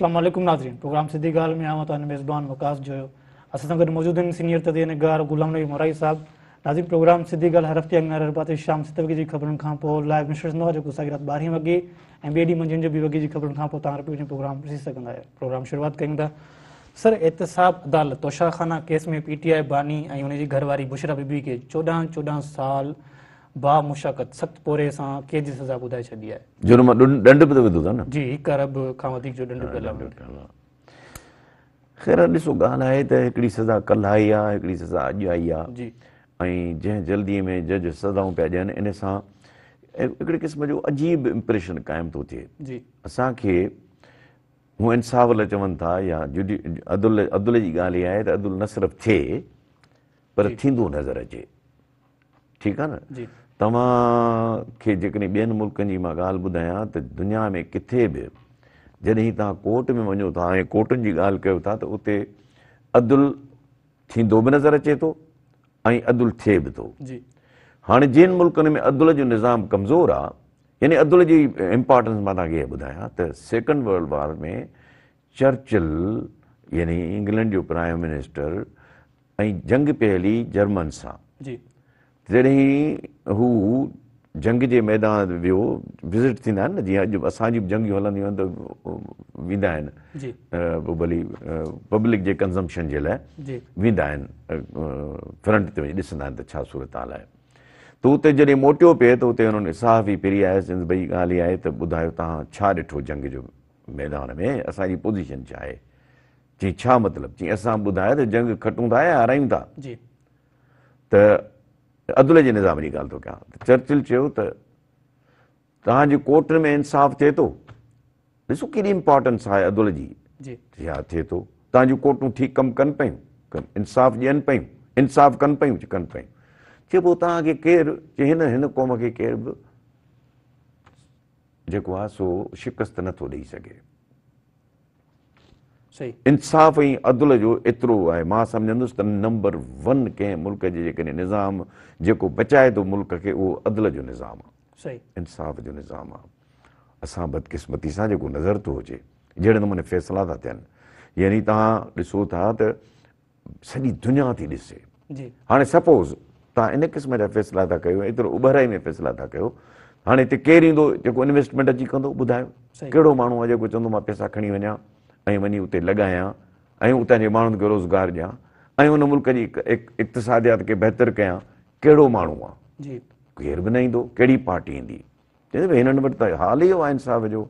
السلام عليڪم ناظرين، پروگرام سڌي ڳالهه ۾ آئون توهان جو ميزبان وقاص جويو. اسان سان گڏ موجود آهن سينيئر تجزيه نگار غلام نبي مورائي صاحب. ناظرين، پروگرام سڌي ڳالهه هر هفتي اڱاري اربع تي شام 7 وڳي جي خبرن کان پوء لائيو نشر ٿيندو آهي، جيڪو ساڳي رات 12 وڳي ۽ ٻئي ڏينهن منجهند جو 2 وڳي جي خبرن کان پوء توهان رپيٽ ۾ پروگرام ڏسي سگهندا آهيو. پروگرام شروعات ڪيون ٿا. سر، احتساب عدالت توشا خانه ڪيس ۾ پي ٽي آء باني ۽ ان جي گهر واري بشريٰ بي بي کي 14 14 سال با مشقت سخت پورهيي سان قيد جي سزا ٻڌائي ڇڏي آهي. جرم ڏنڊ به ته وڌو اٿن نه. جي، 1 ارب کان وڌيڪ جو ڏنڊ پيل آهي. خير ڏسو ڳالهه آهي ته هڪڙي سزا ڪلهه آئي آهي، هڪڙي سزا اڄ آئي آهي. ۽ جنهن جلدي ۾ جج سزائون پيا ڏين ان سان هڪڙي قسم جو عجيب امپريشن قائم ٿو ٿئي. اسان کي هو انصاف لاء چون ٿا يا عدل، عدل جي ڳالهه اها آهي ته عدل نه صرف ٿئي پر ٿيندو نظر اچي. ٺيڪ آ نه. توهان کي جيڪڏهن ٻين ملڪن جي مان ڳالهه ٻڌايان ته دنيا ۾ ڪٿي به جڏهن توهان ڪورٽ ۾ وڃو ٿا ۽ ڪورٽن جي ڳالهه ڪيو ٿا ته اتي عدل ٿيندو به نظر اچي ٿو ۽ عدل ٿئي به ٿو. هاڻي جن ملڪن ۾ عدل جو نظام ڪمزور آ، يعني عدل جي امپارٽنس مان توهان کي اها ٻڌايان ته سيڪنڊ ورلڊ وار ۾ چرچل يعني انگلينڊ جو پرائم منسٽر ۽ جنگ پئي هلي جرمن سان. جڏهن هو جنگ جي ميدان تي ويو، وزٽ ٿيندا آهن نه جيئن اڄ اسان جون به جنگيون هلنديون آهن ته ويندا آهن پوء ڀلي پبلڪ جي ڪنزمپشن جي لاء ويندا آهن فرنٽ تي وڃي ڏسندا آهن ته ڇا صورتحال آهي. ته اتي جڏهن موٽيو پئي ته اتي انهن صحافي ڦري آيس چيس ڀئي ڳالهه اها آهي ته ٻڌايو توهان ڇا ڏٺو جنگ جو ميدان ۾ اسان جي پوزيشن ڇا آهي؟ چيائين ڇا مطلب؟ چيائين اسان ٻڌايو ته جنگ کٽون ٿا يا هارايون ٿا؟ ته عدل جي نظام جي ڳالهه ٿو ڪيان. ته چرچل چيو ته توهان جي ڪورٽن ۾ انصاف ٿئي ٿو؟ ڏسو ڪيڏي امپارٽنس آهي عدل جي. ها ٿئي ٿو. توهان جون ڪورٽون ٺيڪ ڪم ڪن پيون؟ ڪن. انصاف ڏين پيون؟ انصاف ڪن پيون؟ ڪن پيون. چي پوء توهان کي ڪير، چي هن قوم کي ڪير به جيڪو آهي سو شڪست نٿو ڏئي سگهي. انصاف ۽ عدل جو ايترو آهي، مان سمجهندس ته نمبر ون ڪنهن ملڪ جي جيڪڏهن نظام جيڪو بچائي ٿو ملڪ کي اهو عدل جو نظام آهي، انصاف جو نظام آهي. اسان بدقسمتي سان جيڪو نظر ٿو اچي جهڙي نموني فيصلا ٿا ٿين، يعني توهان ڏسو ٿا ته سڄي دنيا ٿي ڏسي. هاڻي سپوز توهان ان قسم جا فيصلا ٿا ڪيو، ايترو اٻهرائي ۾ فيصلا ٿا ڪيو، هاڻي هتي ڪير ايندو جيڪو انويسٽمينٽ اچي ڪندو؟ ٻڌايو ڪهڙو ماڻهو آهي جيڪو چوندو مان پئسا کڻي وڃان ۽ وڃي اتي لڳايان ۽ اتان جي ماڻهن کي روزگار ڏيان ۽ ان ملڪ جي اقتصاديات کي بهتر ڪيان؟ ڪهڙو ماڻهو آهي؟ ڪير به نه ايندو. ڪهڙي پارٽي ايندي؟ چوندي ڀئي هنن وٽ ته حال ئي اهو آهي انصاف جو.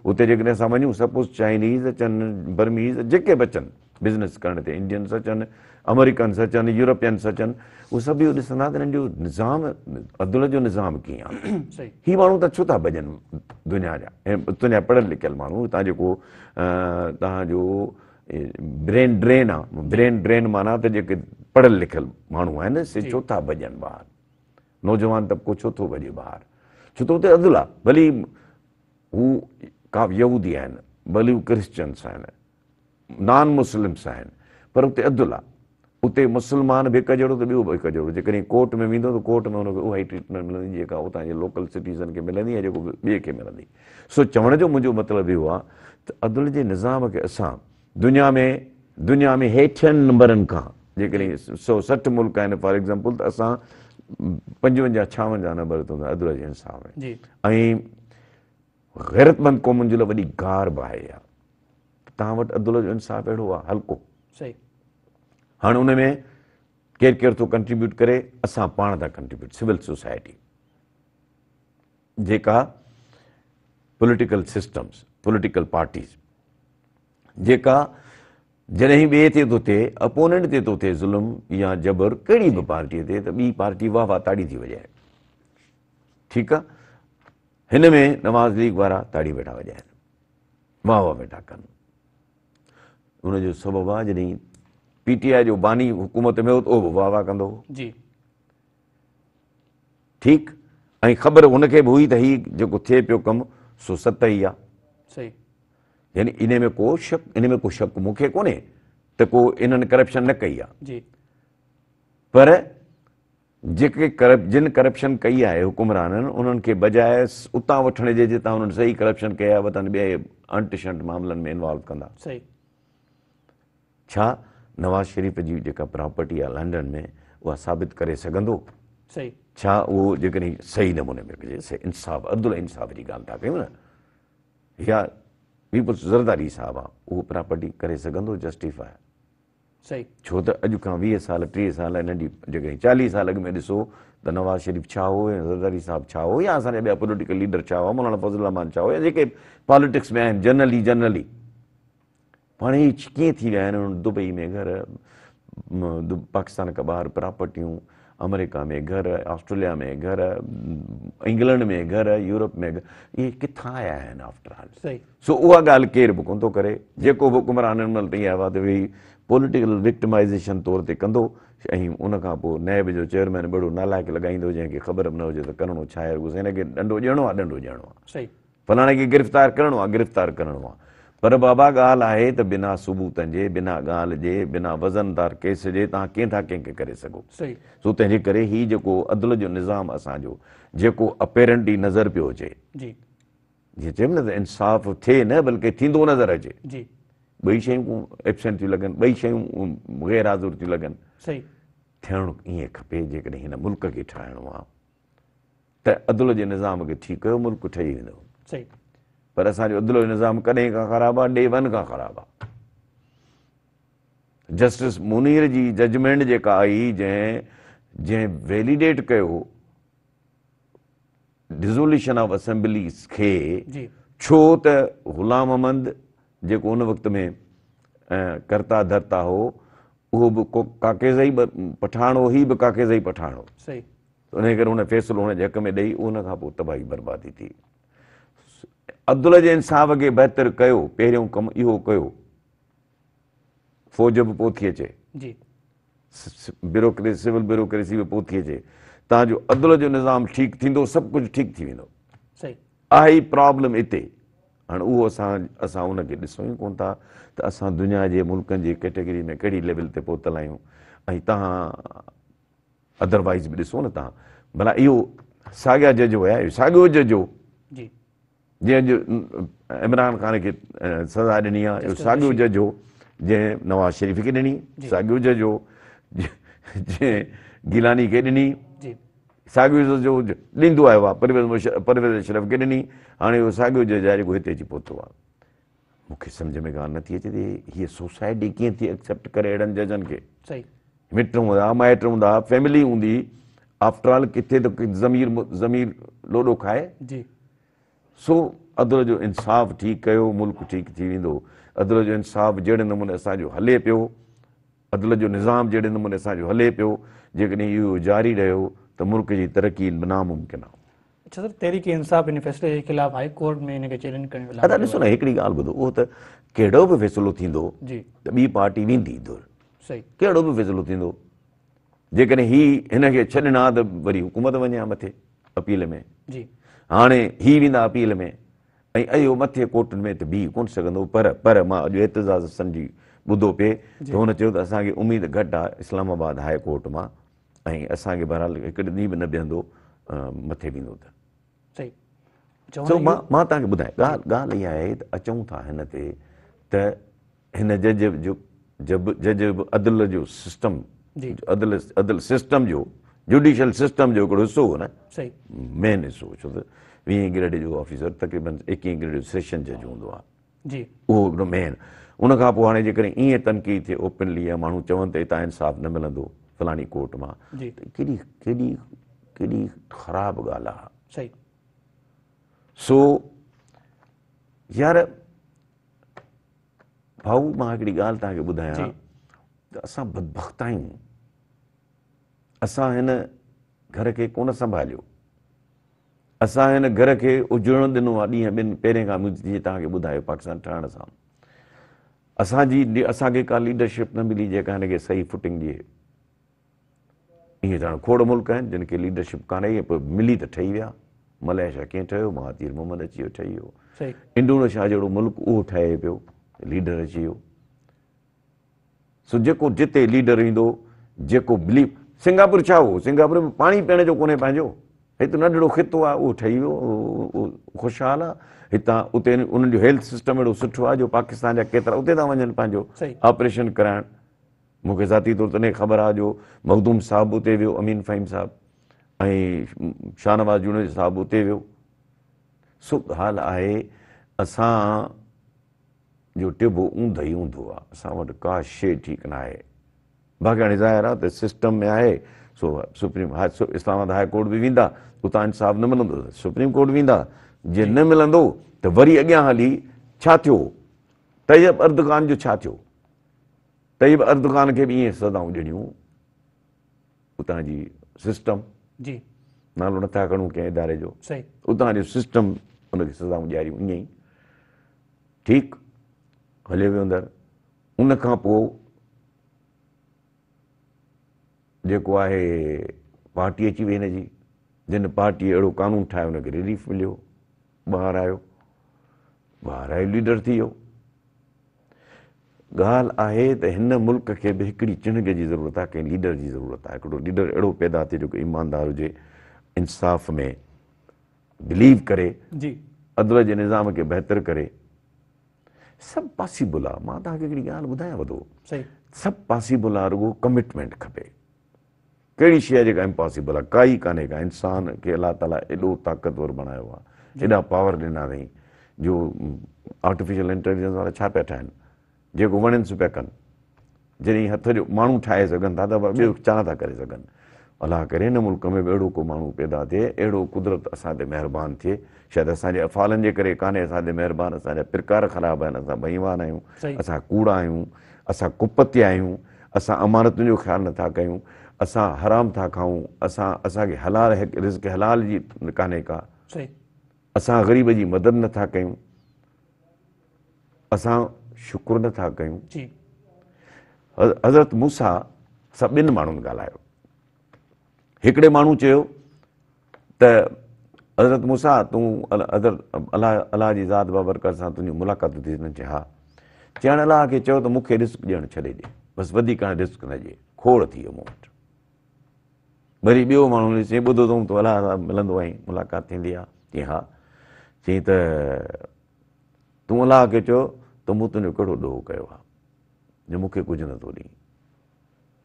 اتي جيڪڏهن اسان وڃون سپوز چائنيز اچن، برميز جيڪي به اچن بزنس ڪرڻ تي، انڊينس اچن، آمريڪنس اچن، يورپينس اچن، اهي سڀ اهو ڏسندا ته هنن جو نظام عدل جو نظام ڪيئن آهي. هي ماڻهو ته ڇو ٿا ڀڄن دنيا جا، هتان جا پڙهيل لکيل ماڻهو، هتان جيڪو توهان جو برين ڊرين آهي، برين ڊرين معنيٰ ته جيڪي پڙهيل لکيل ماڻهو آهن سي ڇو ٿا ڀڄن ٻاهر؟ نوجوان طبقو ڇو ٿو ڀڄي ٻاهر؟ ڇو ته اتي عدل آ. ڀلي هو ڪا يهودي آهن، ڀلي هو ڪرسچنس آهن، نان مسلمس آهن، پر اتي عدل آ. اتي مسلمان به هڪ جهڙو ته ٻيو به هڪ جهڙو. جيڪڏهن ڪورٽ ۾ ويندو ته ڪورٽ ۾ هن کي اها ئي ٽريٽمينٽ ملندي جيڪا اتان جي لوڪل سٽيزن کي ملندي يا جيڪو ٻئي کي ملندي. سو چوڻ جو منهنجو مطلب اهو آ ته عدل جي نظام کي اسان دنيا ۾ دنيا ۾ هيٺين نمبرن کان جيڪڏهن 160 ملڪ آهن فار ايگزامپل ته اسان 55 56 نمبر تي هوندا عدل جي انصاف ۾ ۽ غيرتمند قومن جي لاء وڏي گار به آهي اها توهان وٽ عدل جو انصاف اهڙو آهي هلڪو. هاڻي ان ۾ ڪير ڪير ٿو ڪنٽريبيوٽ ڪري؟ اسان پاڻ ٿا ڪنٽريبيوٽ، سول سوسائٽي جيڪا پوليٽيڪل سسٽمز، پوليٽيڪل پارٽيز جيڪا جڏهن ٻئي تي ٿو ٿئي، اپوننٽ تي ٿو ٿئي ظلم يا جبر ڪهڙي به پارٽيء تي ته ٻي پارٽي واهه واهه تاڙي ٿي وڄائي. ٺيڪ آ، هن ۾ نواز ليگ وارا تاڙي ويٺا وڄائن، واهه واهه ويٺا ڪن. ان جو سبب آ جڏهن پي ٽي آء جو باني حڪومت ۾ هو ته اهو به واهه واهه ڪندو هو. ٺيڪ، ۽ خبر هن کي به هئي ته هي جيڪو ٿئي پيو ڪم سو ست ئي آ. يعني انهي ۾ ڪو شڪ، انهي ۾ ڪو شڪ مون کي ڪونهي ته ڪو انهن ڪرپشن نه ڪئي آ. پر جيڪي ڪرپ جن ڪرپشن ڪئي آهي حڪمرانن انهن کي بجاء اتان وٺڻ جي جتان انهن صحيح ڪرپشن ڪئي آهي وتن ٻئي انٽ شنٽ معاملن ۾ انوالو ڪندا. صحيح. ڇا نواز شريف جي جيڪا پراپرٽي آهي لنڊن ۾ اها ثابت ڪري سگهندو؟ صحيح. ڇا اهو جيڪڏهن صحيح نموني ۾ ڪجي انصاف عدل انصاف جي ڳالهه ٿا ڪيون نه يا پيپلز زرداري صاحب آهي اهو پراپرٽي ڪري سگهندو جسٽيفائي؟ صحيح. ڇو ته اڄ کان 20 سال 30 سال ننڍي جيڪڏهن 40 سال اڳ ۾ ڏسو ته نواز شريف ڇا هو ۽ زرداري صاحب ڇا هو يا اسان جا ٻيا پوليٽيڪل ليڊر ڇا هئا مولانا فضل الرحمان ڇا هو يا جيڪي پاليٽڪس ۾ آهن جنرلي جنرلي پاڻ هي ڪيئن ٿي ويا آهن دبئي ۾ گهر پاڪستان کان ٻاهر پراپرٽيون آمريڪا ۾ گهر آسٽريليا ۾ گهر انگلنڊ ۾ گهر يورپ ۾ گهر اهي ڪٿان آيا آهن آفٽر آل سو اها ڳالهه ڪير به ڪونه ٿو ڪري جيڪو به حڪمران هن مهل تائين آيو آهي ته ويهي پوليٽيڪل وڪٽمائيزيشن طور تي ڪندو ۽ ان کان پوء نيب جو چيئرمين به اهڙو نالائق لڳائيندو جنهن کي خبر به نه هجي ته ڪرڻو ڇا آهي رڳو هن کي ڏنڊو ڏيڻو آهي ڏنڊو ڏيڻو آهي فلاڻي کي گرفتار ڪرڻو آهي گرفتار ڪرڻو آهي پر بابا ڳالهه آهي ته بنا ثبوتن جي بنا ڳالهه جي بنا وزندار ڪيس جي توهان ڪيئن ٿا ڪنهن کي ڪري سگهو سو تنهن جي ڪري هي جيڪو عدل جو نظام اسان جو جيڪو اپيرنٽلي نظر پيو اچي جيئن چيم نه ته انصاف ٿئي نه بلڪه ٿيندو نظر اچي. جي. ٻئي شيون ايبسنٽ ٿيون لڳن، ٻئي شيون غير حاضر ٿيون لڳن. صحيح. ٿيڻ ائين کپي جيڪڏهن هن ملڪ کي ٺاهڻو آ ته عدل جي نظام کي ٺيڪ ڪيو ملڪ ٺهي ويندو. صحيح. پر اسان جو عدل جو نظام ڪڏهن کان خراب آ ڊي ون کان خراب آ. جسٽس منير جي ججمينٽ جيڪا آئي جنهن جنهن ويليڊيٽ ڪيو ڊزوليشن آف اسيمبليز کي ڇو ته غلام احمد جيڪو ان وقت ۾ ڪرتا ڌرتا هو اهو به ڪاڪيزئي پٺاڻ هو هي به ڪاڪيزئي پٺاڻ هو انهي ڪري هن فيصلو هن جي حق ۾ ڏئي ان کان پوء تباهي بربادي ٿي عدل جي انصاف کي بهتر ڪيو پهريون ڪم اهو ڪيو فوج به پوء ٿي اچي جي بيوروڪريسي سول بيوروڪريسي به پوء ٿي اچي توهان جو عدل جو نظام ٺيڪ ٿيندو سڀ ڪجهه ٺيڪ ٿي ويندو صحيح آهي ئي پرابلم اتي هاڻ اهو اسان اسان ان کي ڏسون ئي ڪون ٿا ته اسان دنيا جي ملڪن جي ڪيٽيگري ۾ ڪهڙي ليول تي پهتل آهيون ۽ توهان ادروائز به ڏسو نه توهان ڀلا اهو ساڳيا جج هيا اهو ساڳيو جج هو جي جنهن اڄ عمران خان کي سزا ڏني آهي اهو ساڳيو جج هو جنهن نواز شريف کي ڏني ساڳيو جج هو جنهن گيلاني کي ڏني ساڳيو جج هو ڏيندو آيو آهي پرويز پرويز اشرف کي ڏني هاڻي اهو ساڳيو جج آهي جيڪو هتي اچي پهتو آهي مونکي سمجه ۾ ڳالهه نٿي اچي ته هيء سوسائٽي ڪيئن ٿي ايڪسيپٽ ڪري اهڙن ججن کي مٽ هوندا مائٽ هوندا فيملي هوندي آفٽر آل ڪٿي ته ضمير ضمير لوڏو کائي جي سو عدل جو انصاف ٺيڪ ڪيو ملڪ ٺيڪ ٿي ويندو. عدل جو انصاف جهڙي نموني اسان جو هلي پيو، عدل جو نظام جهڙي نموني اسان جو هلي پيو، جيڪڏهن اهو جاري رهيو ته ملڪ جي ترقي ناممڪن آهي. اڇا سر تحريڪ انصاف ان فيصلي جي خلاف هائي ڪورٽ ۾ ان کي چئلينج ڪرڻ جو اعلان ادا ڏسو نه هڪڙي ڳالهه ٻڌو اهو ته ڪهڙو به فيصلو ٿيندو جي ته ٻي پارٽي ويندي ڌر صحيح ڪهڙو به فيصلو ٿيندو جيڪڏهن هي هن کي ڇڏن ها ته وري حڪومت وڃي ها مٿي اپيل ۾ جي هاڻي هي ويندا اپيل ۾ ۽ اهو مٿي ڪورٽن ۾ ته بيهي ڪونه سگهندو پر پر مان اڄ اعتزاز حسن جي ٻڌو پئي ته هن چيو ته اسان کي اميد گهٽ آهي اسلام آباد هاء ڪورٽ مان ۽ اسان کي بهرحال هڪ ڏينهن به نه بيهندو مٿي ويندو ته صحيح سو مان مان توهان کي ٻڌايان ڳالهه ڳالهه اها آهي ته اچون ٿا هن تي ته هن جج جو جب جج به عدل جو سسٽم جي عدل عدل سسٽم جو جوڊيشل سسٽم جو هڪڙو حصو هو نه صحيح مين حصو ڇو ته 20 گريڊ جو آفيسر تقريبن 21 گريڊ جو سيشن جج هوندو آهي جي اهو هڪڙو مين ان کان پوء هاڻي جيڪڏهن ائين تنقيد ٿئي اوپنلي يا ماڻهو چون ته هتان انصاف نه ملندو فلاڻي ڪورٽ مان جي ته ڪيڏي ڪيڏي ڪيڏي خراب ڳالهه آهي صحيح سو يار ڀائو مان هڪڙي ڳالهه توهان کي ٻڌايان ته اسان بدبخت آهيون اسان هن گهر کي ڪونه سنڀاليو اسان هن گهر کي اجڙڻ ڏنو آهي ڏينهن ٻن پهرين کان مون جيئن توهان کي ٻڌايو پاڪستان ٺهڻ سان اسان جي اسان کي ڪا ليڊرشپ نه ملي جيڪا هن کي صحيح فٽنگ ڏئي ائين ته هاڻي کوڙ ملڪ آهن جن کي ليڊرشپ ڪانه پوء ملي ته ٺهي ويا. ملائيشيا ڪيئن ٺهيو؟ مهاتير محمد اچي ويو ٺهي ويو. انڊونيشيا جهڙو ملڪ اهو ٺهي پيو ليڊر اچي ويو. سو جيڪو جتي ليڊر ايندو جيڪو بليف سنگاپور ڇا هو؟ سنگاپور ۾ پاڻي پيئڻ جو ڪونهي پنهنجو. هت ننڍڙو خطو آهي اهو ٺهي ويو، اهو خوشحال آهي. هتان اتي انهن جو هيلٿ سسٽم اهڙو سٺو آهي جو پاڪستان جا ڪيترا اتي ٿا وڃن پنهنجو آپريشن ڪرائڻ. مون کي ذاتي طور تڏهن خبر آهي جو مخدوم صاحب به اتي ويو، امين فهيم صاحب ۽ شاهنواز جوڻيجو صاحب به اتي ويو. سو ڳالهه آهي اسان جو ٽيبو اونڌ ئي اونڌو آهي، اسان وٽ ڪا شيء ٺيڪ ناهي. باقي هاڻي ظاهر آهي ته سسٽم ۾ آهي سو سپريم اسلام آباد هاء ڪورٽ به ويندا، اتان انصاف نه ملندو ته سپريم ڪورٽ ويندا، جي نه ملندو ته وري اڳيان هلي ڇا ٿيو؟ طيب اردگان جو ڇا ٿيو؟ طيب اردگان کي به ائين سزائون ڏنيون اتان جي سسٽم، جي نالو نٿا کڻون ڪنهن اداري جو، صحيح اتان جو سسٽم ان کي سزائون ڏياريون ائين ئي ٺيڪ هليو ويو اندر. ان کان پوء جيڪو آهي پارٽي اچي وئي هن جي، جن پارٽي اهڙو قانون ٺاهيو ان کي رليف مليو، ٻاهر آيو، ٻاهر آيو ليڊر ٿي ويو. ڳالهه آهي ته هن ملڪ کي به هڪڙي چڻگ جي ضرورت آهي، ڪنهن ليڊر جي ضرورت آهي، هڪڙو ليڊر اهڙو پيدا ٿئي جيڪو ايماندار هجي، انصاف ۾ بليو ڪري، جي عدل جي نظام کي بهتر ڪري. سڀ پاسيبل آ. مان توهان کي هڪڙي ڳالهه ٻڌايانو ٿو، سڀ پاسيبل آ، رڳو ڪمٽمينٽ کپي. ڪهڙي شيء آ جيڪا امپاسيبل آ؟ ڪائي ڪانهي ڪا. انسان کي الله تعاليٰ ايڏو طاقتور بڻايو آ، ايڏا پاور ڏنا اٿئي جو آرٽيفيشل انٽيليجنس وارا ڇا پيا ٺاهن، جيڪو وڻين سو پيا ڪن. جڏهن هٿ جو ماڻهو ٺاهي سگهن ٿا ته ٻيو ڇا نٿا ڪري سگهن. الله ڪري هن ملڪ ۾ به اهڙو ڪو ماڻهو پيدا ٿئي، اهڙو قدرت اسان تي مهربان ٿئي. شايد اسان جي افعالن جي ڪري ڪانهي اسان تي مهربان، اسان جا پرڪار خراب آهن، اسان بي ايمان آهيون، اسان ڪوڙا آهيون، اسان ڪپتي آهيون، اسان امانتن جو خيال نٿا ڪيون، اسان حرام ٿا کائون، اسان اسان کي حلال رزق حلال جي ڪانهي ڪا، اسان غريب جي مدد نٿا ڪيون، اسان شڪر نه ٿا ڪيون. حضرت موسيٰ سان ٻن ماڻهن ڳالهايو. هڪڙي ماڻهو چيو ته حضرت موسيٰ تون حضرت الله الله جي ذات بابرڪت سان تنهنجون ملاقاتون ٿي ٿين. چي ها. چي هاڻي الله کي چئو ته مون کي رزق ڏيڻ ڇڏي ڏي، بس وڌيڪ هاڻي رزق نه ڏي، کوڙ ٿي ويو مون وٽ. وري ٻيو ماڻهو ڏس چي ٻڌو اٿم تون الله سان ملندو آهين، ملاقات ٿيندي آهي. چي ها. چي ته تون الله کي چئو ته مون تنهنجو ڪهڙو ڏوهه ڪيو آهي جو مون کي ڪجهه نٿو ڏئين،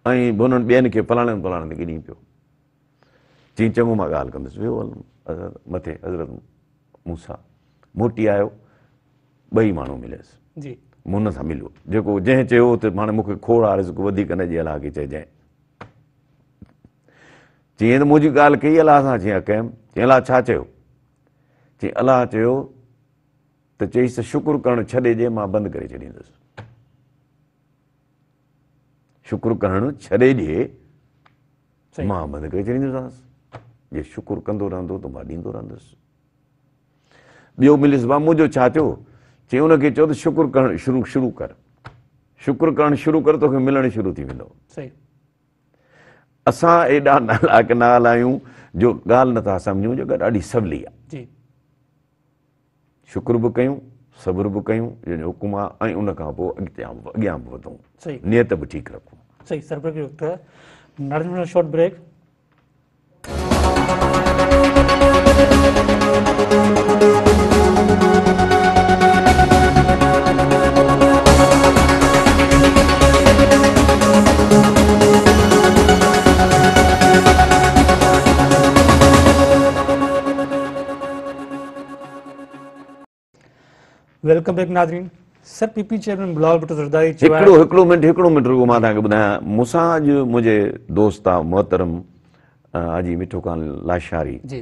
۽ هنن ٻين کي فلاڻن فلاڻن کي ڏئين پيو. چيائين چڱو مان ڳالهه ڪندس. ويو مٿي حضرت موسيٰ موٽي آيو، ٻئي ماڻهو مليس، جي مون هن سان مليو جيڪو جنهن چيو ته هاڻي مون کي کوڙ آ رزق وڌيڪ نه ڏي، الله کي چئجانء. چيائين ته منهنجي ڳالهه ڪئي الله سان؟ چيائين ڪيم. چيائين الله ڇا چيو؟ چيائين الله چيو ته چئيس ته شڪر ڪرڻ ڇڏي ڏي مان بند ڪري ڇڏيندس. شڪر ڪرڻ ڇڏي ڏي مان بند ڪري ڇڏيندوسانس. جي شڪر ڪندو رهندو ته مان ڏيندو رهندس. ٻيو مليس با منهنجو ڇا ٿيو؟ چي ان کي چئو ته شڪر ڪرڻ شروع شروع ڪر، شڪر ڪرڻ شروع ڪر توکي ملڻ شروع ٿي ويندو. اسان ايڏا نالايق نال آهيون جو ڳالهه نٿا سمجهون جيڪا ڏاڍي سولي آهي. شڪر به ڪيون، صبر به ڪيون جنهن جو حڪم آهي، ۽ ان کان پوء اڳتي اڳيان به وڌون، نيت به ٺيڪ رکون. صحيح سر بريڪ جو وقت آهي، ناظرين شارٽ بريڪ. Welcome back ناظرين sir P P chairman Bilawal Bhutto Zardari چيو آهي هڪڙو هڪڙو منٽ هڪڙو منٽ رڳو مان توهان کي ٻڌايان مون سان اڄ منهنجي دوست آ محترم حاجي مٺو خان لاشاري جي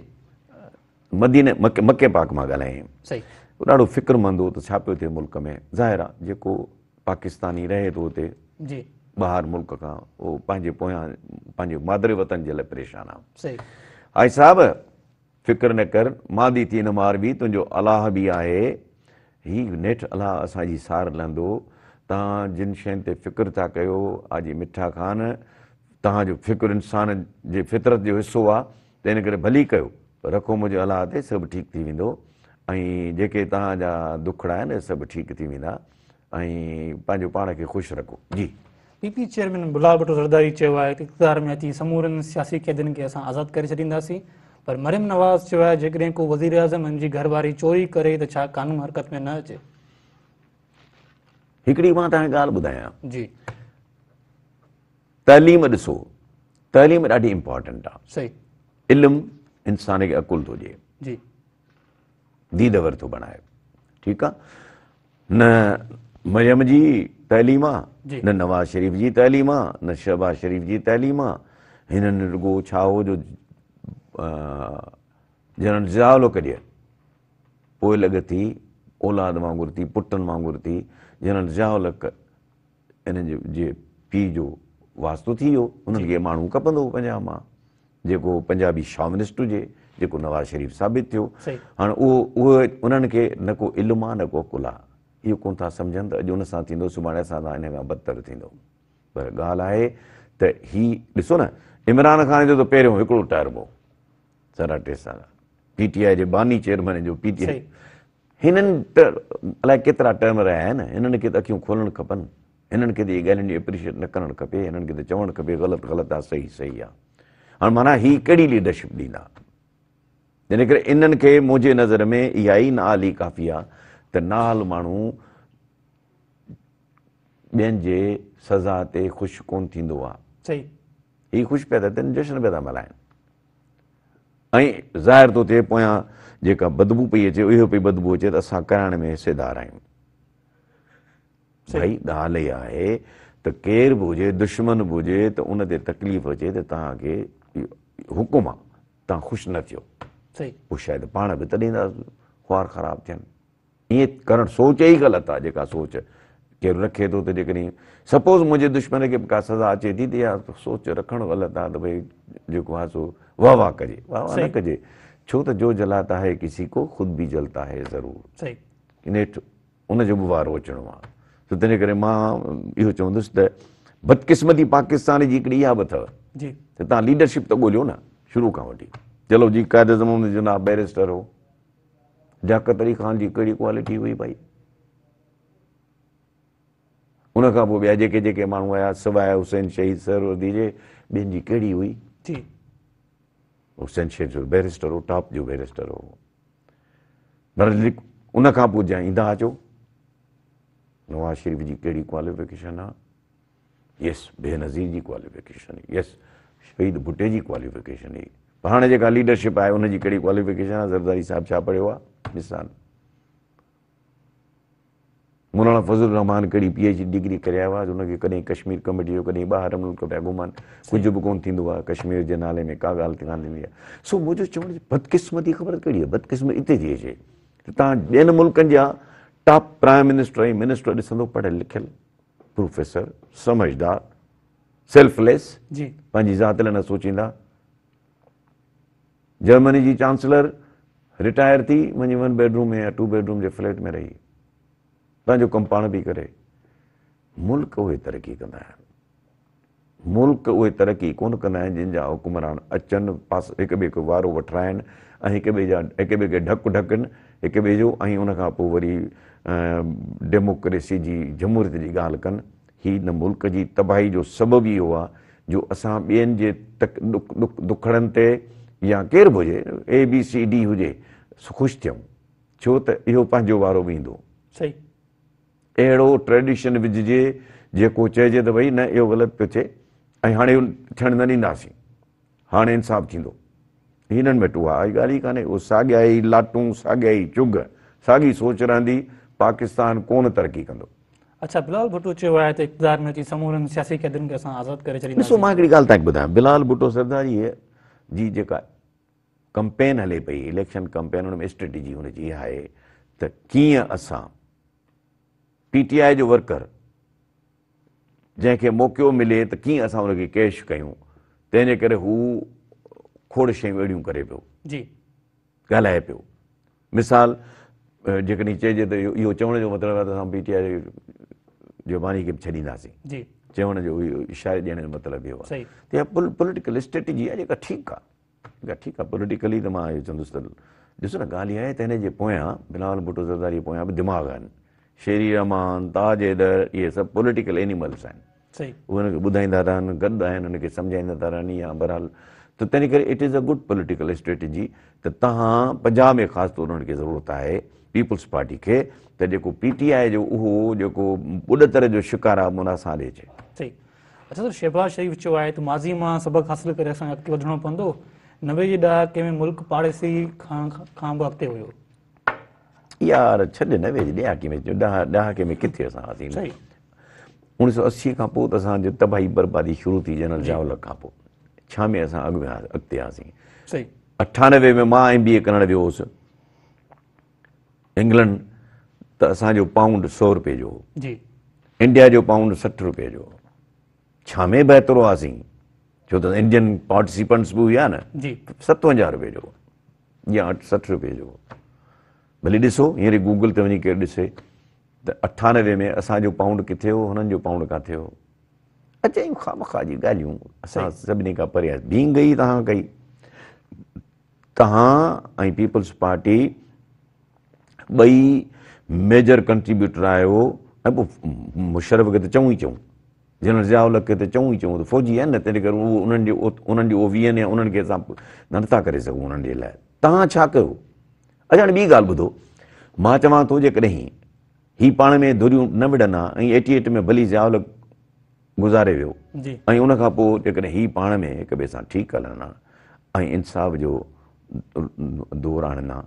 مديني مڪي پاڪ مان ڳالهايائين صحيح ڏاڍو فڪرمند هو ته ڇا پيو ٿئي ملڪ ۾ ظاهر آ جيڪو پاڪستاني رهي ٿو اتي جي ٻاهر ملڪ کان اهو پنهنجي پويان پنهنجي مادر وطن جي لاء پريشان آ صحيح حاجي صاحب فڪر نه ڪر، ماندي ٿي نه ماربي، تنهنجو الله به آهي. هي نيٺ الله اسان جي سار لهندو. توهان جن شين تي فڪر ٿا ڪيو، حاجي مٺا خان، توهان جو فڪر انسان جي فطرت جو حصو آ، تنهن ڪري ڀلي ڪيو، پر رکو منهنجو الله تي، سڀ ٺيڪ ٿي ويندو ۽ جيڪي توهان جا دکڙا آهن، سڀ ٺيڪ ٿي ويندا ۽ پنهنجو پاڻ کي خوش رکو. جي. P P chairman Bilawal Bhutto Zardari چيو آهي ته اقتدار ۾ اچي سمورن سياسي قيدين کي اسان آزاد ڪري ڇڏينداسين پر مريم نواز چيو آهي جيڪڏهن ڪو وزيراعظم ۽ ان جي گهر واري چوري ڪري ته ڇا قانون حرڪت ۾ نه اچي. هڪڙي مان توهان کي ڳالهه ٻڌايان. جي. تعليم ڏسو تعليم ڏاڍي امپارٽنٽ آ. صحيح. علم انسان کي عقل ٿو ڏئي. جي. ديده ور ٿو بڻائي. ٺيڪ آ. نه مريم جي تعليم آ نه نواز شريف جي تعليم آ نه شهباز شريف جي تعليم آ. هنن رڳو ڇا هو جو جنرل ضياء الحق جي پوء لڳ ٿي اولاد وانگر ٿي پٽن وانگر ٿي جنرل ضياء الحق انهن جي پيء جو واسطو ٿي ويو انهن کي ماڻهو کپندو هو پنجاب مان جيڪو پنجابي شاونسٽ هجي جيڪو نواز شريف ثابت ٿيو هاڻ اهو اهو انهن کي نه ڪو علم آ نه ڪو عقل آ اهو ڪون ٿا سمجهن ته اڄ ان سان ٿيندو سڀاڻي اسان سان ان کان بدتر ٿيندو پر ڳالهه آهي ته هي ڏسو نه عمران خان جو ته پهريون هڪڙو ٽرم هو ساڍا ٽي سال پي ٽي آء جي باني چيئرمين جو پي ٽي آء هنن ته الائي ڪيترا ٽرم رهيا آهن هنن کي ته اکيون کولڻ کپن هنن کي ته اهي ڳالهين جو اپريشيئيٽ نه ڪرڻ کپي هنن کي ته چوڻ کپي غلط غلط آ صحيح صحيح آ هاڻ معنيٰ هي ڪهڙي ليڊرشپ ڏيندا تنهن ڪري انهن کي منهنجي نظر ۾ اها ئي نااهلي ڪافي آ ته نااهل ماڻهو ٻين جي سزا تي خوش ڪون ٿيندو آ صحيح هي خوش پيا ٿا ٿين جشن پيا ٿا ملهائن ۽ ظاهر ٿو ٿئي پويان جيڪا بدبو پئي اچي اهو پئي بدبو اچي ته اسان ڪرائڻ ۾ حصيدار آهيون. ڀائي ڳالهه اها آهي ته ڪير به هجي دشمن به هجي ته ان تي تڪليف اچي ته توهان کي حڪم آ توهان خوش نه ٿيو. پوء شايد پاڻ به تڏهن ٿا خوار خراب ٿين. ائين ڪرڻ سوچ ئي غلط آ جيڪا سوچ ڪير رکي ٿو ته جيڪڏهن سپوز منهنجي دشمن کي به ڪا سزا اچي ٿي ته اها سوچ رکڻ غلط آ ته ڀئي جيڪو آ سو واهه واهه ڪجي واهه واهه نه ڪجي ڇو ته جو جلاتا هي ڪسي ڪو خود ڀي جلتا هي ضرور نيٺ ان جو به وارو اچڻو آ سو تنهنجي ڪري مان اهو چوندس ته بدقسمتي پاڪستان جي هڪڙي اها به اٿو ته توهان ليڊرشپ ته ڳوليو نه شروع کان وٺي چلو جي قائد اعظم محمد جناح بئريسٽر هو لياقت علي خان جي ڪهڙي ڪوالٽي هئي ڀائي ان کان پوء ٻيا جيڪي جيڪي ماڻهو آيا سواء حسين شهيد سهروردي جي ٻين جي ڪهڙي هئي جي حسين شهيد جو بئريسٽر هو ٽاپ جو بئريسٽر هو پر ان کان پوء جا ايندا اچو نواز شريف جي ڪهڙي ڪواليفڪيشن آ يس بينظير جي ڪواليفڪيشن يس شهيد ڀٽي جي ڪواليفڪيشن هئي پر هاڻي جيڪا ليڊرشپ آهي ان جي ڪهڙي ڪواليفڪيشن آهي زرداري صاحب ڇا پڙهيو آهي مثال مولانا فضل الرحمان ڪهڙي پي ايڇ ڊي ڊگري ڪري آيو آهي ان کي ڪڏهن ڪشمير ڪميٽي جو ڪڏهن ٻاهر ملڪ پيا گهمن ڪجهه به ڪونه ٿيندو آهي ڪشمير جي نالي ۾ ڪا ڳالهه ڪانه ٿيندي آهي سو منهنجو چوڻ بدقسمتي خبر ڪهڙي آهي بدقسمتي اتي ٿي اچي ته توهان ٻين ملڪن جا ٽاپ پرائم منسٽر ۽ منسٽر ڏسندو پڙهيل لکيل پروفيسر، سمجهدار، سيلف ليس، پنهنجي ذات لاء نه سوچيندا. جرمني جي چانسلر رٽائر ٿي وڃي ون بيڊ روم يا ٽو بيڊ روم جي فليٽ ۾ رهي پنهنجو ڪم پاڻ پئي ڪري. ملڪ اهي ترقي ڪندا آهن. ملڪ اهي ترقي ڪونه ڪندا آهن جن جا حڪمران اچن پاس هڪ ٻئي کي وارو وٺرائن ۽ هڪ ٻئي جا هڪ ٻئي کي ڍڪ ڍڪن هڪ ٻئي جو ۽ ان کان پوء وري ڊيموڪريسي جي جمهوريت جي ڳالهه ڪن. هي هن ملڪ جي تباهي جو سبب ئي اهو آهي جو اسان ٻين جي تڪ ڏک ڏک دکڙن تي يا ڪير به هجي اي بي سي ڊي هجي خوش ٿيون ڇو ته اهو پنهنجو وارو به ايندو. صحيح. اهڙو ٽريڊيشن وجهجي جيڪو چئجي ته ڀئي نه اهو غلط پيو ٿئي ۽ هاڻي اهو ٿيڻ نه ڏينداسين هاڻي انصاف ٿيندو. هنن وٽ اها ڳالهه ئي ڪانهي اهو ساڳيا ئي لاٽون ساڳيا ئي چگهه ساڳي سوچ رهندي پاڪستان ڪونه ترقي ڪندو. اڇا بلاول ڀٽو چيو آهي ته اقتدار ۾ اچي سمورن سياسي قيدين کي اسان آزاد ڪري ڇڏينداسين. ڏسو مان هڪڙي ڳالهه توهان کي ٻڌايان بلاول ڀٽو زرداري جي جيڪا ڪمپين هلي پئي اليڪشن ڪمپين ان ۾ اسٽريٽجي هن جي اها آهي ته ڪيئن اسان پي ٽي آء جو ورڪر جنهن کي موقعو ملي ته ڪيئن اسان ان کي ڪيش ڪيون تنهن جي ڪري هو کوڙ شيون اهڙيون ڪري پيو جي ڳالهائي پيو مثال جيڪڏهن چئجي ته اهو چوڻ جو مطلب آهي ته اسان پي ٽي آء جو باني کي به ڇڏينداسين جي چوڻ جو اهو اشاري ڏيڻ جو مطلب اهو آهي ته اها پوليٽيڪل اسٽريٽجي آهي جيڪا ٺيڪ آهي جيڪا ٺيڪ آهي پوليٽيڪلي ته مان اهو چوندس ته ڏسو نه ڳالهه اها آهي ته هن جي پويان بلاول ڀٽو زرداري جي پويان به دماغ آهن شيري رحمان تاج حيدر اهي سڀ پوليٽيڪل اينيملس آهن. اهي هن کي ٻڌائيندا رهن، گڏ آهن هن کي سمجهائيندا ٿا رهن يا بهرحال ته تنهن ڪري it is a good political strategy ته تهان پنجاب ۾ خاص طور انهن کي ضرورت آهي پيپلز پارٽي کي ته جيڪو پي ٽي آء جو اهو جيڪو ٻڏتر جو شڪار آهي معنيٰ اسان ڏي اچي. صحيح اڇا سر شهباز شريف چيو آهي ته ماضي مان سبق حاصل ڪري اسان کي اڳتي وڌڻو پوندو، 90 جي ڏهاڪي ۾ ملڪ پاڙيسري کان به اڳتي هيو. يار ڇڏ 90 جي ڏهاڪي ۾ ڏهاڪي ۾ ڪٿي اسان هئاسين. صحيح. 1980 کان پوء ته اسان جو تباهي بربادي شروع ٿي جنرل ضياء الحق کان پوء ڇا ۾ اسان اڳ ۾ اڳتي هئاسين. صحيح. 98 ۾ مان ايم بي اي ڪرڻ ويو هوس انگلنڊ ته اسان جو پائونڊ 100 روپيه جو هو. جي. انڊيا جو پائونڊ 60 روپيه جو هو. ڇا ۾ بهتر هئاسين ڇو ته انڊين پارٽيسپنٽس به هيا نه. جي. 57 روپيه جو هو يا 60 روپيه جو هو. ڀلي ڏسو هينئر گوگل تي وڃي ڪير ڏسي ته 98 ۾ اسان جو پائونڊ ڪٿي هو هنن جو پائونڊ ڪاٿي هو. اجايون خوامخواه جون ڳالهيون اسان سڀني کان پري آهيون. ڀينگ ئي توهان ڪئي. توهان ۽ پيپلز پارٽي ٻئي ميجر ڪنٽريبيوٽر آهيو ۽ پوء مشرف کي ته چئون ئي چئون، جنرل ضياء الحق کي ته چئون ئي چئون ته فوجي آهن نه تنهن ڪري اهو انهن جو انهن جو اهو ويهن يا انهن کي اسان نٿا ڪري سگهون انهن جي لاء توهان ڇا ڪيو؟ اڇا هاڻي ٻي ڳالهه ٻڌو مان چوان ٿو جيڪڏهن هي پاڻ ۾ ڌريون نه وڙهن ها ۽ ايٽي ايٽ ۾ ڀلي ضياء الحق گذاري ويو ۽ ان کان پوء جيڪڏهن هي پاڻ ۾ هڪ ٻئي سان ٺيڪ هلن ها ۽ انصاف جو دور آڻن ها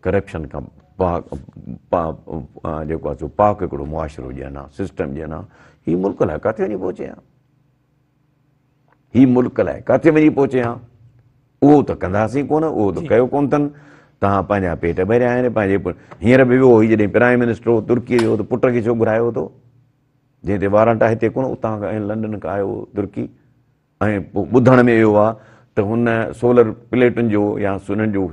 ڪرپشن کان پاڪ جيڪو آهي سو پاڪ هڪڙو معاشرو ڏين ها سسٽم ڏين ها هي ملڪ الائي ڪاٿي وڃي پهچي ها هي ملڪ الائي ڪاٿي وڃي پهچي ها اهو ته ڪنداسين ڪونه اهو ته ڪيو ڪونه اٿن توهان پنهنجا پيٽ ڀريا آهن پنهنجي هينئر به ويو هي جڏهن پرائم منسٽر هو ترڪي جو ته پٽ کي ڇو گهرايو ٿو جنهن تي وارنٽ آهي هتي ڪونه اتان کان لنڊن کان آيو ترڪي ۽ پوء ٻڌڻ ۾ اهو آهي ته هن سولر پليٽن جو يا انهن جو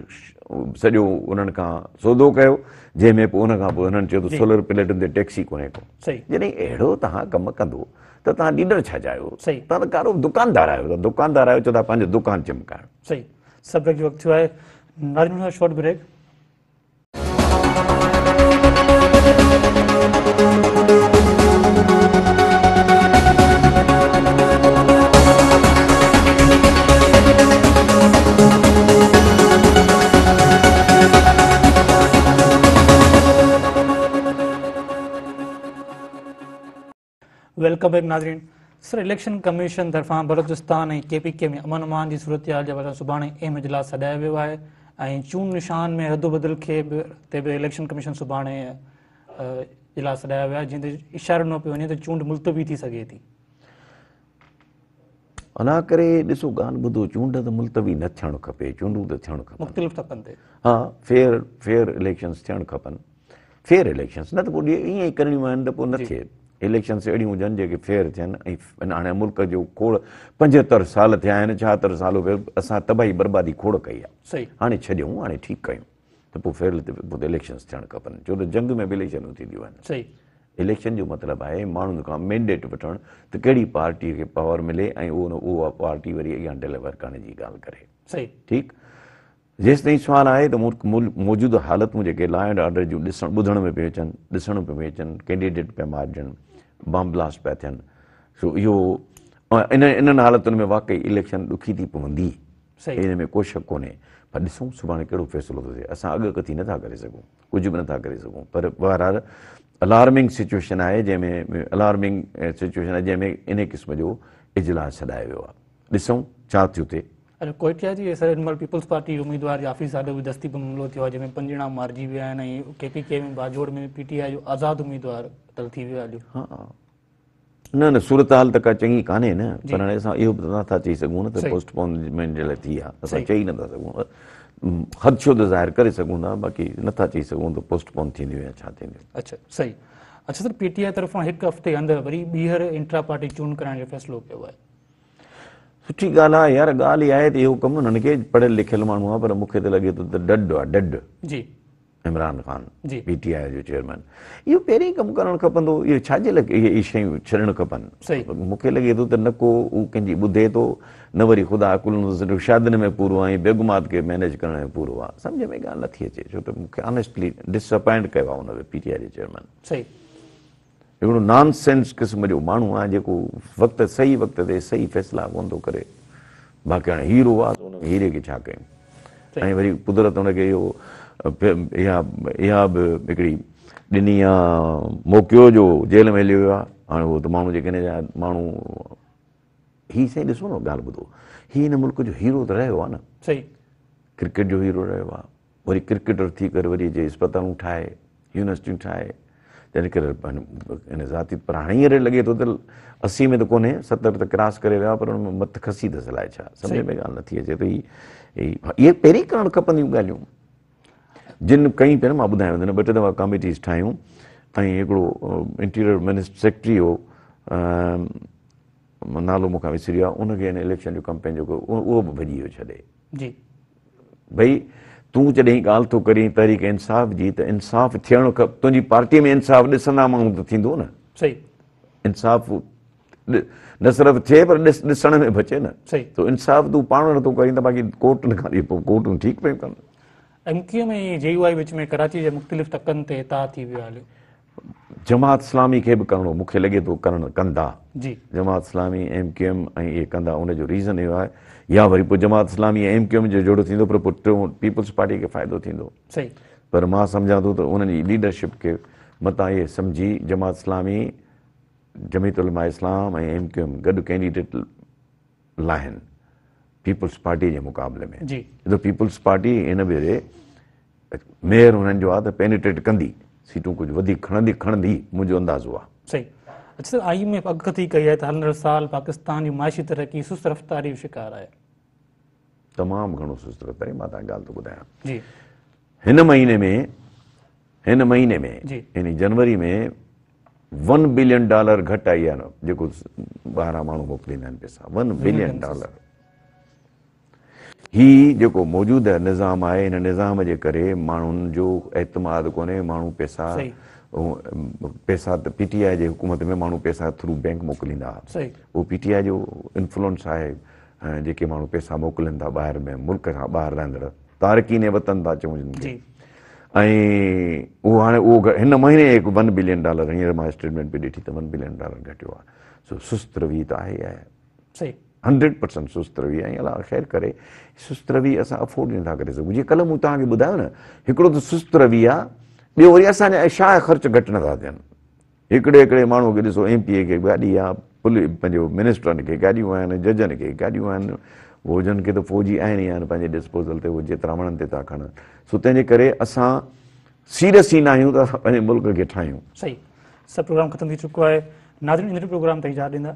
سڄو انهن کان سودو ڪيو جنهن ۾ پوء ان کان پوء هنن چيو ته سولر پليٽن تي ٽيڪس ئي ڪونهي ڪو. جڏهن اهڙو توهان ڪم ڪندو ته توهان ليڊر ڇا جا آهيو؟ توهان ته ڪارو دڪاندار آهيو توهان دڪاندار آهيو چئو ٿا پنهنجو دڪان چمڪائڻ. صحيح سر بريڪ جو وقت ٿيو آهي ناظرين short break. Welcome back ناظرين سر اليڪشن ڪميشن طرفان بلوچستان ۽ ڪي پي ڪي ۾ امن امان جي صورتحال جي حوالي سان سڀاڻي اهم اجلاس سڏايو ويو آهي ۽ چونڊ نشان ۾ ردوبدل کي به تي به اليڪشن ڪميشن سڀاڻي اجلاس سڏايو ويو آهي جنهن تي اشارو ڏنو پيو وڃي ته چونڊ ملتوي ٿي سگهي ٿي. الله ڪري ڏسو ڳالهه ٻڌو چونڊ ته ملتوي نه ٿيڻ کپي چونڊون ته ٿيڻ کپن مختلف تڪن تي ها فيئر فيئر اليڪشنز ٿيڻ کپن فيئر اليڪشنز نه ته پوء ائين ئي ڪرڻيون آهن ته پوء نه ٿئي اليڪشنز اهڙيون هجن جيڪي فيئر ٿين ۽ هاڻي ملڪ جو کوڙ 75 سال ٿيا آهن 76 سال اسان تباهي بربادي کوڙ ڪئي آهي هاڻي ڇڏيون هاڻي ٺيڪ ڪيون ته پوء فيئر پوء اليڪشنز ٿيڻ کپن ڇو ته جنگ ۾ به اليڪشنون ٿينديون آهن صحيح اليڪشن جو مطلب آهي ماڻهن کان مينڊيٽ وٺڻ ته ڪهڙي پارٽي کي پاور ملي ۽ اهو پارٽي وري اڳيان ڊليور ڪرڻ جي ڳالهه ڪري صحيح ٺيڪ جيستائين سوال آهي ته موجوده حالتون جيڪي لا اينڊ آرڊر جون ڏسڻ ٻڌڻ ۾ پيون اچن، ڏسڻ ۾ پيون اچن، ڪينڊيڊيٽ پيا مارجن، بم بلاسٽ پيا ٿين، سو اهو انهن حالتن ۾ واقعي اليڪشن ڏکي ٿي پوندي، ان ۾ ڪو شڪ ڪونهي، پر ڏسون سڀاڻي ڪهڙو فيصلو ٿو ٿئي، اسان اڳڪٿي نٿا ڪري سگهون، ڪجهه به نٿا ڪري سگهون، پر بهرحال الارمنگ سچويشن آهي جنهن ۾ الارمنگ سچويشن آهي جنهن ۾ انهي قسم جو اجلاس سڏايو ويو آهي، ڏسون ڇا ٿيو ٿئي. اڇا ڪوئٽيا جي سر هن مهل پيپلز پارٽي جي اميدوار جي آفيس آڏو به دستي بم حملو ٿيو آهي جنهن ۾ پنج ڄڻا مارجي ويا آهن ۽ ڪي پي ڪي ۾ باجوڙ ۾ پي ٽي آء جو آزاد اميدوار قتل ٿي ويو آهي اڄ. ها نه نه صورتحال ته ڪا چڱي ڪانهي نه پر هاڻي اسان اهو به نٿا چئي سگهون نه ته پوسٽ پونمينٽ جي لاء ٿي آهي اسان چئي نٿا سگهون خدشو ته ظاهر ڪري سگهون ٿا باقي نٿا چئي سگهون ته پوسٽ پون ٿينديون يا ڇا ٿينديون. اڇا صحيح اڇا سر پي ٽي آء طرفان هڪ هفتي اندر وري ٻيهر انٽرا پارٽي چونڊ ڪرائڻ جو فيصلو ڪيو آهي. سٺي ڳالهه آهي يار ڳالهه اها آهي ته اهو ڪم انهن کي پڙهيل لکيل ماڻهو آهي پر مون کي ته لڳي ٿو ته ڏڍ آهي ڏڍ جي عمران خان جي پي ٽي آء جو چيئرمين اهو پهرين ڪم ڪرڻ کپندو اهو ڇا جي لاء اهي شيون ڇڏڻ کپن مون کي لڳي ٿو ته نه ڪو هو ڪنهن جي ٻڌي ٿو نه وري خدا عقل شادين ۾ پورو آهي بيگمات کي مينيج ڪرڻ ۾ پورو آهي سمجهه ۾ ڳالهه نٿي اچي ڇو ته مون کي آنيسٽلي ڊس اپائنٽ ڪيو آهي ان پي ٽي آء جي چيئرمين صحيح. هڪڙو نان سينس قسم جو ماڻهو آهي جيڪو وقت صحيح وقت تي صحيح فيصلا ڪونه ٿو ڪري. باقي هاڻي هيرو آهي ته ان هيري کي ڇا ڪيون. ۽ وري قدرت ان کي اهو اها اها به هڪڙي ڏني آ موقعو جو جيل ۾ هليو ويو آهي. هاڻي اهو ته ماڻهو جيڪڏهن جا ماڻهو هي سائين ڏسو نه ڳالهه ٻڌو هي هن ملڪ جو هيرو ته رهيو آهي نه. صحيح. ڪرڪيٽ جو هيرو رهيو آهي. وري ڪرڪيٽر ٿي ڪري وري اچي اسپتالون ٺاهي، يونيورسٽيون ٺاهي، تنهن ڪري ان ذاتي پر هاڻي هينئر لڳي ٿو ته 80 ۾ ته ڪونهي، 70 ته ڪراس ڪري ويا پر ان ۾ مت کسي اٿس الائي ڇا، سمجهه ۾ ڳالهه نٿي اچي ته هي اهي پهرين ڪرڻ کپنديون ڳالهيون جن ڪئي پيا نه مان ٻڌايان ٿو ٻه ٽي دفعا ڪاميٽيز ٺاهيون ۽ هڪڙو انٽيريئر منسٽر سيڪريٽري هو نالو مون کان وسري ويو آهي ان کي هن اليڪشن جو ڪمپين جيڪو اهو به ڀڄي ويو ڇڏي. جي. ڀئي تون جڏهن ڳالهه ٿو ڪرين تحريڪ انصاف جي ته انصاف ٿيڻ کپ تنهنجي پارٽي ۾ انصاف ڏسندا ماڻهو ته ٿيندو نه. صحيح. انصاف نه صرف ٿئي پر ڏسڻ ۾ به اچي نه. صحيح. تو انصاف تون پاڻ نٿو ڪرين ته باقي ڪورٽن کان پوء ڪورٽون ٺيڪ پيون ڪن. ايم ڪيو ايم ۽ جي يو آء وچ ۾ ڪراچي جي مختلف تڪن تي اتحاد ٿي ويو آهي. جماعت اسلامي کي به ڪرڻو مون کي لڳي ٿو ڪرڻ ڪندا. جي. Jamaat Islami M Q M ۽ اهي ڪندا ان جو ريزن اهو آهي يا وري پوء Jamaat Islami ۽ M Q M جو جوڙو ٿيندو پر پوء ٽيون پيپلز پارٽي کي فائدو ٿيندو. صحيح. پر مان سمجهان ٿو ته انهن جي ليڊرشپ کي متان اهي سمجهي Jamaat Islami Jamiat Ulema Islam ۽ M Q M گڏ ڪينڊيڊيٽ لاهن پيپلز پارٽي جي مقابلي ۾. جي. ته پيپلز پارٽي هن ڀيري ميئر هنن جو آ ته پينيٽريٽ ڪندي، سيٽون ڪجهه وڌيڪ کڻندي کڻندي منهنجو اندازو آ. صحيح. اڇا سر I M F اڳڪٿي ڪئي آهي ته هلندڙ سال پاڪستان جي معاشي ترقي سست رفتاري جو شڪار آهي. تمام گهڻو سست رفتاري مان توهان کي ڳالهه ٿو ٻڌايان. جي. هن مهيني ۾ هن مهيني ۾ جي. يعني جنوري ۾ ون بلين ڊالر گهٽ آئي آهي جيڪو ٻاهران ماڻهو موڪليندا آهن پئسا ون بلين ڊالر. هي جيڪو موجوده نظام آهي ان نظام جي ڪري ماڻهن جو اعتماد ڪونهي ماڻهو پئسا پئسا ته پي ٽي آء جي حڪومت ۾ ماڻهو پئسا ٿرو بينڪ موڪليندا هئا اهو پي ٽي آء جو انفلوئنس آهي جيڪي ماڻهو پئسا موڪلين ٿا ٻاهر ۾ ملڪ کان ٻاهر رهندڙ تارڪين وطن ٿا چئون جن کي ۽ اهو هاڻي اهو هن مهيني هڪ ون بلين ڊالر هينئر مان اسٽيٽمينٽ پئي ڏٺي ته ون بلين ڊالر گهٽيو آهي سو سست روي ته آهي آهي صحيح. هنڊريڊ پرسنٽ سست روي ۽ الله خير ڪري سست روي اسان افورڊ نٿا ڪري سگهون جيئن ڪلهه مون توهان کي ٻڌايو نه هڪڙو ته سست روي آ ٻيو وري اسان جا شاهه خرچ گهٽ نٿا ٿين هڪڙي هڪڙي ماڻهو کي ڏسو ايم پي اي کي گاڏي آ پولي پنهنجو منسٽرن کي گاڏيون آهن ججن کي گاڏيون آهن فوجن کي ته فوجي آهن ئي آهن پنهنجي ڊسپوزل تي هو جيترا وڻن تيترا کڻن سو تنهن جي ڪري اسان سيريس ئي ناهيون ته اسان پنهنجي ملڪ کي ٺاهيون. صحيح سر پروگرام ختم ٿي چڪو آهي ناظرين ايندڙ پروگرام تائين اجازت ڏيندا.